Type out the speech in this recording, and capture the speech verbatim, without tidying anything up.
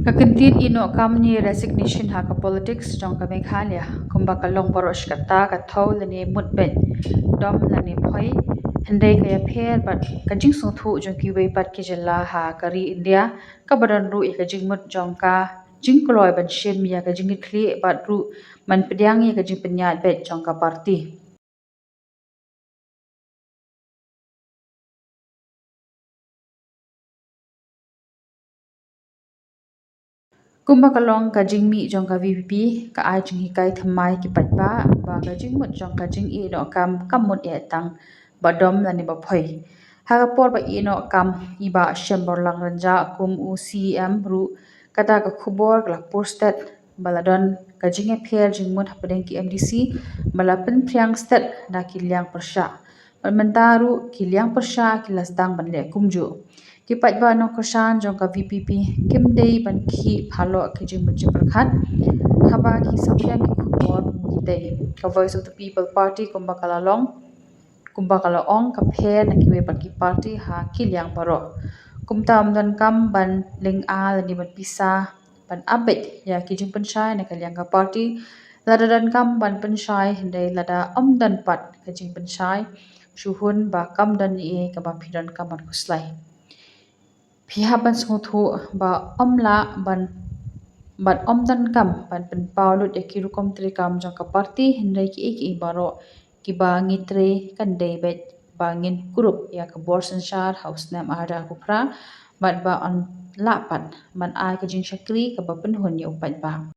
Ka kyntien ïehnoh kam ne resignation ha ka politics jong ka Meghalaya, kumba ka long baroh shi katta, ka thew lane mut beit, dom lane phoi, hynrei ka ïapher bad ka jingsngewthuh jong kiwei pat ki jylla ha ka ri India, kaba don ruh ïa ka jingmut jong ka jingkloi ban shim ïa ka jingkitkhlieh bad ruh ban pdiang ïa ka jingpynïaid beit jong ka party. Kumba ka long ka jingmih jong ka VPP, ka ai jinghikai thymmai ki paidbah ba ka jingmut jong ka jingïehnoh kam kam mut eh tang ba dom lane ba phoi. Ha ka por ba ïehnoh kam i Bah Shemborlang Rynjah kum u CEM ruh, kata ka khubor ka la pur stet ba la don ka jingïapher jingmut hapdeng ki MDC, ba la pynphriang stet na ki liang pyrshah. Bad mynta ruh ki liang pyrshah ki la sdang ban leh kumjuh. Ki paidbah nongkyrshan jong ka VPP kim dei ban khih phaloh ki jingmut jingpyrkhat haba ki saphriang ki khubor ki dei. Ka Voice of the People Party kumba ka la long, kumba ka la ong, ka pher na kiwei pat ki party ha ki liang baroh. Kumta ym donkam ban lynga lane ban pisa ban ap beit ïa ki jingpynshai na ka liang ka party. Lada donkam ban pynshai, hynrei lada ym don pat ka jingpynshai, shu hun ba kam don ei ei kaba phi donkam ban khuslai. Phi hap ban sngewthuh ba ym lah ban, bad ym donkam ban pynpaw lut ïa ki rukom treikam jong ka party, hynrei kiei kiei baroh kiba ngi trei kan dei beit ba ngin kurup ïa ka bor synshar ha u snem ar hajar arphew phra, bad ba yn lah pat ban ai ka jingshakri kaba pynhun ïa u paidbah.